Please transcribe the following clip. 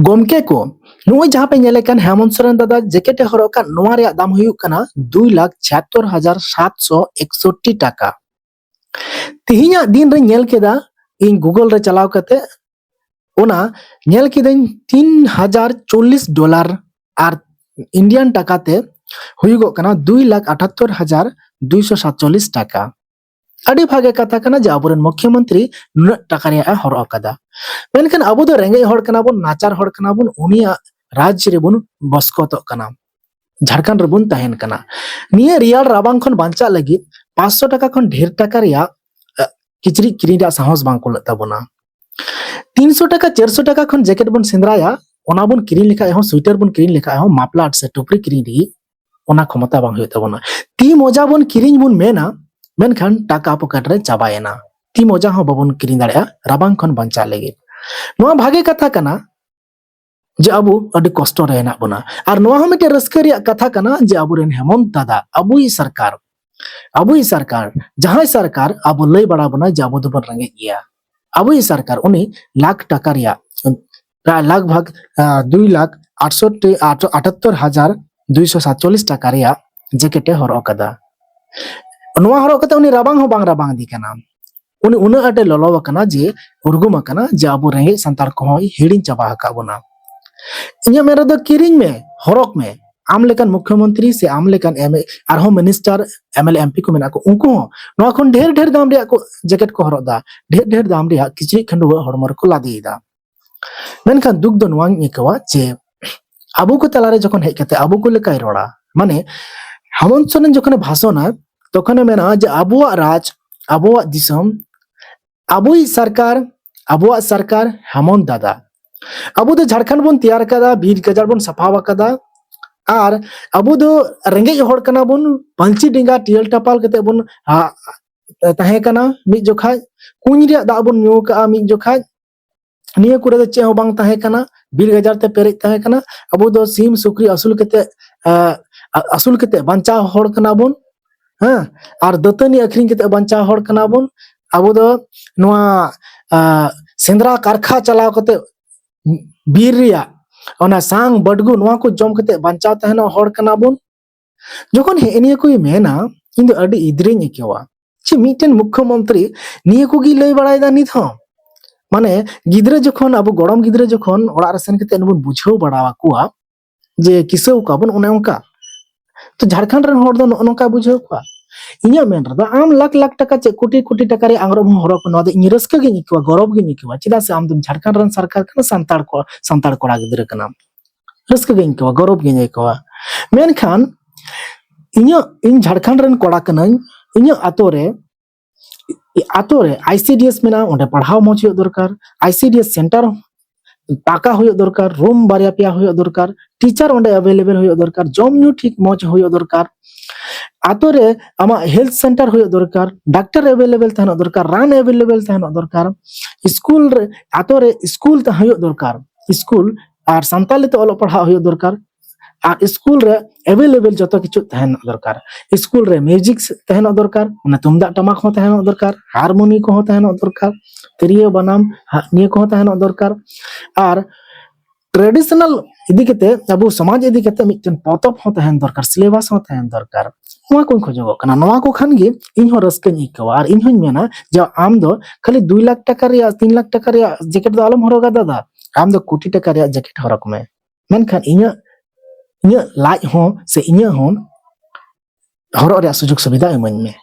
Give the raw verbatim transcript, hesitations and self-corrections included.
ᱜᱚᱢᱠᱮ ᱠᱚ, ᱱᱚᱜᱼᱚᱭ ᱡᱟᱦᱟᱸ ᱯᱮ ᱧᱮᱞᱮ ᱠᱟᱱ ᱦᱮᱢᱚᱱᱛ ᱥᱚᱨᱮᱱ ᱫᱟᱫᱟ ᱡᱮᱠᱮᱴ ᱮ ᱦᱚᱨᱚᱜ ᱠᱟᱱ, ᱱᱚᱣᱟ ᱨᱮᱭᱟᱜ ᱫᱟᱢ ᱦᱩᱭᱩᱜ ᱠᱟᱱᱟ ᱫᱩᱭ ᱞᱟᱠᱷ ᱪᱷᱤᱭᱟᱛᱛᱳᱨ ᱦᱟᱡᱟᱨ ᱥᱟᱛᱥᱚ ᱮᱠᱥᱚᱴᱴᱤ ᱴᱟᱠᱟ᱾ ᱛᱤᱦᱤᱧᱟᱜ ᱫᱤᱱ ᱨᱮᱧ ᱧᱮᱞ ᱠᱮᱫᱟ, ᱤᱧ ᱜᱩᱜᱚᱞ ᱨᱮ ᱪᱟᱞᱟᱣ ᱠᱟᱛᱮ ᱚᱱᱟ ᱧᱮᱞ ᱠᱤᱫᱟᱹᱧ, ᱛᱤᱱ ᱦᱟᱡᱟᱨ ᱪᱚᱞᱞᱤᱥ ᱰᱚᱞᱟᱨ, ᱟᱨ ᱤᱱᱰᱤᱭᱟᱱ ᱴᱟᱠᱟ ᱛᱮ ᱦᱩᱭᱩᱜᱚᱜ ᱠᱟᱱᱟ ᱫᱩᱭ ᱞᱟᱠᱷ ᱟᱴᱷᱟᱛᱛᱳᱨ ᱦᱟᱡᱟᱨ ᱫᱩᱭᱥᱚ ᱥᱟᱛᱪᱚᱞᱞᱤᱥ ᱴᱟᱠᱟ᱾ ᱟᱹᱰᱤ ᱵᱷᱟᱜᱮ ᱠᱟᱛᱷᱟ ᱠᱟᱱᱟ ᱡᱮ ᱟᱵᱚᱨᱮᱱ ᱢᱩᱠᱷᱭᱚᱢᱚᱱᱛᱨᱤ ᱱᱩᱱᱟᱹᱜ ᱴᱟᱠᱟ ᱨᱮᱭᱟᱜ ᱮ ᱦᱚᱨᱚᱜ ᱟᱠᱟᱫᱟ᱾ ᱢᱮᱱᱠᱷᱟᱱ ᱟᱵᱚ ᱫᱚ ᱨᱮᱸᱜᱮᱡ ᱦᱚᱲ ᱠᱟᱱᱟ ᱵᱚᱱ, ᱱᱟᱪᱟᱨ ᱦᱚᱲ ᱠᱟᱱᱟ ᱵᱚᱱ, ᱩᱱᱤᱭᱟᱜ ᱨᱟᱡᱽ ᱨᱮᱵᱚᱱ ᱵᱚᱥᱠᱚᱛᱚᱜ ᱠᱟᱱᱟ, ᱡᱷᱟᱲᱠᱷᱚᱸᱰ ᱨᱮᱵᱚᱱ ᱛᱟᱦᱮᱱ ᱠᱟᱱᱟ᱾ ᱱᱤᱭᱟᱹ ᱨᱮᱭᱟᱲ ᱨᱟᱵᱟᱝ ᱠᱷᱚᱱ ᱵᱟᱧᱪᱟᱜ ᱞᱟᱹᱜᱤᱫ ᱯᱟᱸᱪᱥᱚ ᱴᱟᱠᱟ ᱠᱷᱚᱱ ᱰᱷᱮᱨ ᱴᱟᱠᱟ ᱨᱮᱭᱟᱜ, ᱮ, ᱠᱤᱪᱨᱤᱡ ᱠᱤᱨᱤᱧ ᱨᱮᱭᱟᱜ ᱥᱟᱦᱚᱥ ᱵᱟᱝ ᱠᱩᱞᱟᱹᱜ ᱛᱟᱵᱚᱱᱟ᱾ ᱛᱤᱱᱥᱚ ᱴᱟᱠᱟ, ᱪᱟᱨᱥᱚ ᱴᱟᱠᱟ ᱠᱷᱚᱱ ᱡᱮᱠᱮᱴ ᱵᱚᱱ ᱥᱮᱸᱫᱽᱨᱟᱭᱟ, ᱚᱱᱟ ᱵᱚᱱ ᱠᱤᱨᱤᱧ ᱞᱮᱠᱷᱟᱡ ᱦᱚᱸ, ᱥᱩᱭᱴᱟᱨ ᱵᱚᱱ ᱠᱤᱨᱤᱧ ᱞᱮᱠᱷᱟᱡ ᱦᱚᱸ, ᱢᱟᱯᱞᱟᱨ ᱥᱮ ᱴᱩᱯᱨᱤ ᱠᱤᱨᱤᱧ ᱞᱟᱹᱜᱤᱫ ᱚᱱᱟ ᱠᱷᱚᱢᱚᱛᱟ ᱵᱟᱝ ᱦᱩᱭᱩᱜ ᱛᱟᱵᱚᱱᱟ᱾ ᱛᱤ ᱢᱚᱡᱟ ᱵᱚᱱ ᱠᱤᱨᱤᱧ ᱵᱚᱱ ᱢᱮᱱᱟ, ᱢᱮᱱᱠᱷᱟᱱ ᱴᱟᱠᱟ ᱯᱚᱠᱮᱴ ᱨᱮ ᱪᱟᱵᱟᱭᱮᱱᱟ᱾ ᱛᱤ ᱢᱚᱡᱟ ᱦᱚᱸ ᱵᱟᱵᱚᱱ ᱠᱤᱨᱤᱧ ᱫᱟᱲᱮᱭᱟᱜᱼᱟ ᱨᱟᱵᱟᱝ ᱠᱷᱚᱱ ᱵᱟᱧᱪᱟᱜ ᱞᱟᱹᱜᱤᱫ᱾ ᱱᱚᱣᱟ ᱵᱷᱟᱜᱮ ᱠᱟᱛᱷᱟ ᱠᱟᱱᱟ ᱡᱮ ᱟᱵᱚ ᱟᱹᱰᱤ ᱠᱚᱥᱴᱚ ᱨᱮ ᱦᱮᱱᱟᱜ ᱵᱚᱱᱟ, ᱟᱨ ᱱᱚᱣᱟ ᱦᱚᱸ ᱢᱤᱫᱴᱮᱱ ᱨᱟᱹᱥᱠᱟᱹ ᱨᱮᱭᱟᱜ ᱠᱟᱛᱷᱟ ᱠᱟᱱᱟ ᱡᱮ ᱟᱵᱚᱨᱮᱱ ᱦᱮᱢᱚᱱᱛ ᱫᱟᱫᱟ, ᱟᱵᱚᱭᱤᱡ ᱥᱚᱨᱠᱟᱨ, ᱟᱵᱚᱭᱤᱡ ᱥᱚᱨᱠᱟᱨ, ᱡᱟᱦᱟᱸᱭ ᱥᱚᱨᱠᱟᱨ ᱟᱵᱚ ᱞᱟᱹᱭ ᱵᱟᱲᱟ ᱵᱚᱱᱟ ᱡᱮ ᱟᱵᱚ ᱫᱚᱵᱚᱱ ᱨᱮᱸᱜᱮᱡ ᱜᱮᱭᱟ, ᱟᱵᱚᱭᱤᱡ ᱥᱚᱨᱠᱟᱨ ᱩᱱᱤ ᱞᱟᱠᱷ ᱴᱟᱠᱟ ᱨᱮᱭᱟᱜ, ᱯᱨᱟᱭ ᱞᱟᱜᱽ ᱵᱷᱟᱜᱽ, ᱟᱸ, ᱫᱩᱭ ᱞᱟᱠᱷ ᱟᱴᱥᱚᱴᱴᱤ, ᱟᱴ-, ᱟᱴᱟᱛᱛᱳᱨ ᱦᱟᱡᱟᱨ ᱫᱩᱭᱥᱚ ᱥᱟᱛᱪᱚᱞᱞᱤᱥ ᱴᱟᱠᱟ ᱨᱮᱭᱟᱜ ᱡᱮᱠᱮᱴ ᱮ ᱦᱚᱨᱚᱜ ᱟᱠᱟᱫᱟ᱾ ᱱᱚᱣᱟ ᱦᱚᱨᱚᱜ ᱠᱟᱛᱮ ᱩᱱᱤ ᱨᱟᱵᱟᱝ ᱦᱚᱸ ᱵᱟᱝ ᱨᱟᱵᱟᱝ ᱮᱫᱮ ᱠᱟᱱᱟ᱾ ᱩᱱᱤ ᱩᱱᱟᱹᱜ ᱟᱸᱴᱮ ᱞᱚᱞᱚ ᱟᱠᱟᱱᱟ ᱡᱮ ᱩᱨᱜᱩᱢ ᱟᱠᱟᱱᱟ ᱡᱮ ᱟᱵᱚ ᱨᱮᱸᱜᱮᱡ ᱥᱟᱱᱛᱟᱲ ᱠᱚᱦᱚᱸᱭ ᱦᱤᱲᱤᱧ ᱪᱟᱵᱟ ᱟᱠᱟᱫ ᱵᱚᱱᱟ᱾ ᱤᱧᱟᱹᱜ ᱢᱮᱱ ᱨᱮᱫᱚ ᱠᱤᱨᱤᱧ ᱢᱮ, ᱦᱚᱨᱚᱜ ᱢᱮ᱾ ᱟᱢ ᱞᱮᱠᱟᱱ ᱢᱩᱠᱷᱭᱚᱢᱚᱱᱛᱨᱤ ᱥᱮ ᱟᱢ ᱞᱮᱠᱟᱱ ᱮᱢ-, ᱟᱨᱦᱚᱸ minister, M L A, M P ᱠᱚ ᱢᱮᱱᱟᱜ ᱠᱚ, ᱩᱱᱠᱩ ᱦᱚᱸ ᱱᱚᱣᱟ ᱠᱷᱚᱱ ᱰᱷᱮᱨ ᱰᱷᱮᱨ ᱫᱟᱢ ᱨᱮᱭᱟᱜ ᱠᱚ ᱡᱮᱠᱮᱴ ᱠᱚ ᱦᱚᱨᱚᱜ ᱮᱫᱟ, ᱰᱷᱮᱨ ᱰᱷᱮᱨ ᱫᱟᱢ ᱨᱮᱭᱟᱜ ᱠᱤᱪᱨᱤᱡ ᱠᱷᱟᱹᱰᱩᱣᱟᱹ ᱦᱚᱲᱢᱚ ᱨᱮᱠᱚ ᱞᱟᱫᱮᱭᱮᱫᱟ᱾ ᱢᱮᱱᱠᱷᱟᱱ ᱫᱩᱠ ᱫᱚ ᱱᱚᱣᱟᱧ ᱟᱹᱭᱠᱟᱹᱣᱟ ᱡᱮ ᱟᱵᱚ ᱠᱚ ᱛᱟᱞᱟᱨᱮ ᱡᱚᱠᱷᱚᱱ ᱦᱮᱡ ᱠᱟᱛᱮ ᱟᱵᱚ ᱠᱚ ᱞᱮᱠᱟᱭ ᱨᱚᱲᱟ, ᱢᱟᱱᱮ ᱦᱮᱢᱚᱱᱛ ᱥᱚᱨᱮᱱ ᱡᱚᱠᱷᱚᱱᱮ ᱵᱷᱟᱥᱚᱱᱟ, ᱛᱚᱠᱷᱚᱱᱮ ᱢᱮᱱᱟ ᱡᱮ ᱟᱵᱚᱣᱟᱜ ᱨᱟᱡᱽ, ᱟᱵᱚᱣᱟᱜ ᱫᱤᱥᱚᱢ, ᱟᱵᱚᱭᱤᱡ ᱥᱚᱨᱠᱟᱨ, ᱟᱵᱚᱣᱟᱜ ᱥᱚᱨᱠᱟᱨ ᱦᱮᱢᱚᱱᱛ ᱫᱟᱫᱟ᱾ ᱟᱵᱚ ᱫᱚ ᱡᱷᱟᱲᱠᱷᱚᱸᱰ ᱵᱚᱱ ᱛᱮᱭᱟᱨ ᱟᱠᱟᱫᱟ, ᱵᱤᱨ ᱜᱟᱡᱟᱲ ᱵᱚᱱ ᱥᱟᱯᱷᱟ ᱟᱠᱟᱫᱟ, ᱟᱨ ᱟᱵᱚ ᱫᱚ ᱨᱮᱸᱜᱮᱡ ᱦᱚᱲ ᱠᱟᱱᱟ ᱵᱚᱱ, ᱯᱟᱹᱧᱪᱤ ᱰᱮᱸᱜᱟ ᱴᱤᱭᱟᱹᱞ ᱴᱟᱯᱟᱞ ᱠᱟᱛᱮ ᱵᱚᱱ, ᱟ, ᱛᱟᱦᱮᱸ ᱠᱟᱱᱟ ᱢᱤᱫ ᱡᱚᱠᱷᱟᱡ, ᱠᱩᱧ ᱨᱮᱭᱟᱜ ᱫᱟᱜ ᱵᱚᱱ ᱧᱩ ᱟᱠᱟᱫᱼᱟ ᱢᱤᱫ ᱡᱚᱠᱷᱟᱡ, ᱱᱤᱭᱟᱹ ᱠᱚᱨᱮ ᱫᱚ ᱪᱮᱫ ᱦᱚᱸ ᱵᱟᱝ ᱛᱟᱦᱮᱸ ᱠᱟᱱᱟ, ᱵᱤᱨ ᱜᱟᱡᱟᱲ ᱛᱮ ᱯᱮᱨᱮᱡ ᱛᱟᱦᱮᱸ ᱠᱟᱱᱟ᱾ ᱟᱵᱚ ᱫᱚ ᱥᱤᱢ ᱥᱩᱠᱨᱤ ᱟᱹᱥᱩᱞ ᱠᱟᱛᱮ, ᱟ, ᱟ-, ᱟᱹᱥᱩᱞ ᱠᱟᱛᱮ ᱵᱟᱧᱪᱟᱣ ᱦᱚᱲ ᱠᱟᱱᱟ ᱵᱚᱱ, ᱦᱮᱸ, ᱟᱨ ᱫᱟᱹᱛᱟᱹᱱᱤ ᱟᱹᱠᱷᱨᱤᱧ ᱠᱟᱛᱮ ᱵᱟᱧᱪᱟᱣ ᱦᱚᱲ ᱠᱟᱱᱟ ᱵᱚᱱ᱾ ᱟᱵᱚ ᱫᱚ ᱱᱚᱣᱟ, ᱟ, ᱥᱮᱸᱫᱽᱨᱟ ᱠᱟᱨᱠᱷᱟ ᱪᱟᱞᱟᱣ ᱠᱟᱛᱮ ᱵᱤᱨ ᱨᱮᱭᱟᱜ ᱚᱱᱟ ᱥᱟᱝ ᱵᱟᱹᱰᱜᱩ, ᱱᱚᱣᱟ ᱠᱚ ᱡᱚᱢ ᱠᱟᱛᱮ ᱵᱟᱧᱪᱟᱣ ᱛᱟᱦᱮᱱᱚᱜ ᱦᱚᱲ ᱠᱟᱱᱟ ᱵᱚᱱ᱾ ᱡᱚᱠᱷᱚᱱ ᱦᱮᱸ ᱱᱤᱭᱟᱹ ᱠᱚᱭ ᱢᱮᱱᱟ, ᱤᱧ ᱫᱚ ᱟᱹᱰᱤ ᱤᱫᱨᱤᱧ ᱟᱹᱭᱠᱟᱹᱣᱟ᱾ ᱪᱮ ᱢᱤᱫᱴᱮᱱ ᱢᱩᱠᱠᱷᱚᱢᱚᱱᱛᱨᱤ ᱱᱤᱭᱟᱹ ᱠᱚᱜᱮ ᱞᱟᱹᱭ ᱵᱟᱲᱟᱭᱮᱫᱟ ᱱᱤᱛ ᱦᱚᱸ᱾ ᱢᱟᱱᱮ ᱜᱤᱫᱽᱨᱟᱹ ᱡᱚᱠᱷᱚᱱ, ᱟᱵᱚ ᱜᱚᱲᱚᱢ ᱜᱤᱫᱽᱨᱟᱹ ᱡᱚᱠᱷᱚᱱ ᱚᱲᱟᱜ ᱨᱮ ᱥᱮᱱ ᱠᱟᱛᱮ ᱵᱚᱱ ᱵᱩᱡᱷᱟᱹᱣ ᱵᱟᱲᱟ ᱟᱠᱚᱣᱟ ᱡᱮ ᱠᱤᱥᱟᱹᱣ ᱠᱚᱣᱟ ᱵᱚᱱ, ᱚᱱᱮ ᱚᱱᱠᱟ᱾ ᱛᱚ ᱡᱷᱟᱲᱠᱷᱚᱸᱰ ᱨᱮᱱ ᱦᱚᱲ ᱫᱚ ᱱᱚᱜᱼᱚ ᱱᱚᱝᱠᱟ ᱵᱩᱡᱷᱟᱹᱣ ᱠᱚᱣᱟ᱾ ᱤᱧᱟᱹᱜ ᱢᱮᱱ ᱨᱮᱫᱚ ᱟᱢ ᱞᱟᱠᱷ ᱞᱟᱠᱷ ᱴᱟᱠᱟ ᱪᱮᱫ ᱠᱳᱴᱤ ᱠᱳᱴᱤ ᱴᱟᱠᱟ ᱨᱮᱭᱟᱜ ᱟᱝᱨᱚᱵ ᱦᱚᱸ ᱦᱚᱨᱚᱜ ᱢᱮ, ᱱᱚᱣᱟ ᱫᱚ ᱤᱧ ᱨᱟᱹᱥᱠᱟᱹ ᱜᱤᱧ ᱟᱹᱭᱠᱟᱹᱣᱟ, ᱜᱚᱨᱚᱵᱽ ᱜᱤᱧ ᱟᱹᱭᱠᱟᱹᱣᱟ᱾ ᱪᱮᱫᱟᱜ ᱥᱮ ᱟᱢ ᱫᱚᱢ ᱡᱷᱟᱲᱠᱷᱚᱸᱰ ᱨᱮᱱ ᱥᱚᱨᱠᱟᱨ ᱠᱟᱱᱟ, ᱥᱟᱱᱛᱟᱲ ᱠᱚ, ᱥᱟᱱᱛᱟᱲ ᱠᱚᱲᱟ ᱜᱤᱫᱽᱨᱟᱹ ᱠᱟᱱᱟᱢ᱾ ᱨᱟᱹᱥᱠᱟᱹ ᱜᱤᱧ ᱟᱹᱭᱠᱟᱹᱣᱟ, ᱜᱚᱨᱚᱵᱽ ᱜᱤᱧ ᱟᱹᱭᱠᱟᱹᱣᱟ᱾ ᱢᱮᱱᱠᱷᱟᱱ ᱤᱧᱟᱹᱜ, ᱤᱧ ᱡᱷᱟᱲᱠᱷᱚᱸᱰ ᱨᱮᱱ ᱠᱚᱲᱟ ᱠᱟᱹᱱᱟᱹᱧ, ᱤᱧᱟᱹᱜ ᱟᱛᱳ ᱨᱮ, ᱟᱛᱳ ᱨᱮ ᱟᱭ ᱥᱤ ᱰᱤ ᱮᱥ ᱢᱮᱱᱟᱜᱼᱟ, ᱚᱸᱰᱮ ᱯᱟᱲᱦᱟᱣ ᱢᱚᱡᱽ ᱦᱩᱭᱩᱜ ᱫᱚᱨᱠᱟᱨ᱾ ᱟᱭ ᱥᱤ ᱰᱤ ᱮᱥ ᱥᱮᱱᱴᱟᱨ ᱯᱟᱠᱟ ᱦᱩᱭᱩᱜ ᱫᱚᱨᱠᱟᱨ, ᱨᱩᱢ ᱵᱟᱨᱭᱟ ᱯᱮᱭᱟ ᱦᱩᱭᱩᱜ ᱫᱚᱨᱠᱟᱨ, ᱴᱤᱪᱟᱨ ᱚᱸᱰᱮ ᱮᱵᱮᱞᱮᱵᱮᱞ ᱦᱩᱭᱩᱜ ᱫᱚᱨᱠᱟᱨ, ᱡᱚᱢ ᱧᱩ ᱴᱷᱤᱠ ᱢᱚᱡᱽ ᱦᱩᱭᱩᱜ ᱫᱚᱨᱠᱟᱨ᱾ ᱟᱛᱳ ᱨᱮ ᱟᱢᱟᱜ ᱦᱮᱞᱛᱷ ᱥᱮᱱᱴᱟᱨ ᱦᱩᱭᱩᱜ ᱫᱚᱨᱠᱟᱨ, ᱰᱟᱠᱛᱟᱨ ᱮᱵᱮᱞᱮᱵᱮᱞ ᱛᱟᱦᱮᱱᱚᱜ ᱫᱚᱨᱠᱟᱨ, ᱨᱟᱱ ᱮᱵᱮᱞᱮᱵᱮᱞ ᱛᱟᱦᱮᱱᱚᱜ ᱫᱚᱨᱠᱟᱨ᱾ ᱥᱠᱩᱞ ᱨᱮ, ᱟᱛᱳ ᱨᱮ ᱥᱠᱩᱞ ᱛᱟ-, ᱦᱩᱭᱩᱜ ᱫᱚᱨᱠᱟᱨ, ᱥᱠᱩᱞ ᱟᱨ ᱥᱟᱱᱛᱟᱞᱤ ᱛᱮ ᱚᱞᱚᱜ ᱯᱟᱲᱦᱟᱜ ᱦᱩᱭᱩᱜ ᱫᱚᱨᱠᱟᱨ᱾ ᱟᱨ ᱥᱠᱩᱞ ᱨᱮ ᱮᱵᱮᱞᱮᱵᱮᱞ ᱡᱚᱛᱚ ᱠᱤᱪᱷᱩ ᱛᱟᱦᱮᱱᱚᱜ ᱫᱚᱨᱠᱟᱨ᱾ ᱥᱠᱩᱞ ᱨᱮ ᱢᱤᱣᱡᱤᱠ ᱛᱟᱦᱮᱱᱚᱜ ᱫᱚᱨᱠᱟᱨ, ᱚᱱᱟ ᱛᱩᱢᱫᱟᱜ ᱴᱟᱢᱟᱠ ᱦᱚᱸ ᱛᱟᱦᱮᱱᱚᱜ ᱫᱚᱨᱠᱟᱨ, ᱦᱟᱨᱢᱳᱱᱤ ᱠᱚᱦᱚᱸ ᱛᱟᱦᱮᱱᱚᱜ ᱫᱚᱨᱠᱟᱨ, ᱛᱤᱨᱭᱳ ᱵᱟᱱᱟᱢ, ᱦᱟ-, ᱱᱤᱭᱟᱹ ᱠᱚᱦᱚᱸ ᱛᱟᱦᱮᱱᱚᱜ ᱫᱚᱨᱠᱟᱨ᱾ ᱟᱨ ᱴᱨᱮᱰᱤᱥᱚᱱᱟᱞ ᱤᱫᱤ ᱠᱟᱛᱮ, ᱟᱵᱚ ᱥᱚᱢᱟᱡᱽ ᱤᱫᱤ ᱠᱟᱛᱮ ᱢᱤᱫᱴᱮᱱ ᱯᱚᱛᱚᱵ ᱦᱚᱸ ᱛᱟᱦᱮᱱ ᱫᱚᱨᱠᱟᱨ, ᱥᱤᱞᱮᱵᱟᱥ ᱦᱚᱸ ᱛᱟᱦᱮᱱ ᱫᱚᱨᱠᱟᱨ᱾ ᱱᱚᱣᱟ ᱠᱚᱧ ᱠᱷᱚᱡᱚᱜᱚᱜ ᱠᱟᱱᱟ᱾ ᱱᱚᱣᱟ ᱠᱚ ᱠᱷᱟᱱ ᱜᱮ ᱤᱧ ᱦᱚᱸ ᱨᱟᱹᱥᱠᱟᱹᱧ ᱟᱹᱭᱠᱟᱹᱣᱟ᱾ ᱟᱨ ᱤᱧ ᱦᱚᱸᱧ ᱢᱮᱱᱟ ᱡᱮ ᱟᱢ ᱫᱚ ᱠᱷᱟᱹᱞᱤ ᱫᱩᱭ ᱞᱟᱠᱷ ᱴᱟᱠᱟ ᱨᱮᱭᱟᱜ, ᱛᱤᱱ ᱞᱟᱠᱷ ᱴᱟᱠᱟ ᱨᱮᱭᱟᱜ ᱡᱮᱠᱮᱴ ᱫᱚ ᱟᱞᱚᱢ ᱦᱚᱨᱚᱜᱟ ᱫᱟᱫᱟ, ᱟᱢ ᱫᱚ ᱠᱳᱴᱤ ᱴᱟᱠᱟ ᱨᱮᱭᱟᱜ ᱡᱮᱠᱮᱴ ᱦᱚᱨᱚᱜ ᱢᱮ᱾ ᱢᱮᱱᱠᱷᱟᱱ ᱤᱧᱟᱹᱜ, ᱤᱧᱟᱹᱜ ᱞᱟᱡ ᱦᱚᱸ ᱥᱮ ᱤᱧᱟᱹᱜ ᱦᱚᱸ ᱦᱚᱨᱚᱜ ᱨᱮᱭᱟᱜ ᱥᱩᱡᱳᱜᱽ ᱥᱩᱵᱤᱫᱷᱟ ᱤᱢᱟᱹᱧ ᱢᱮ᱾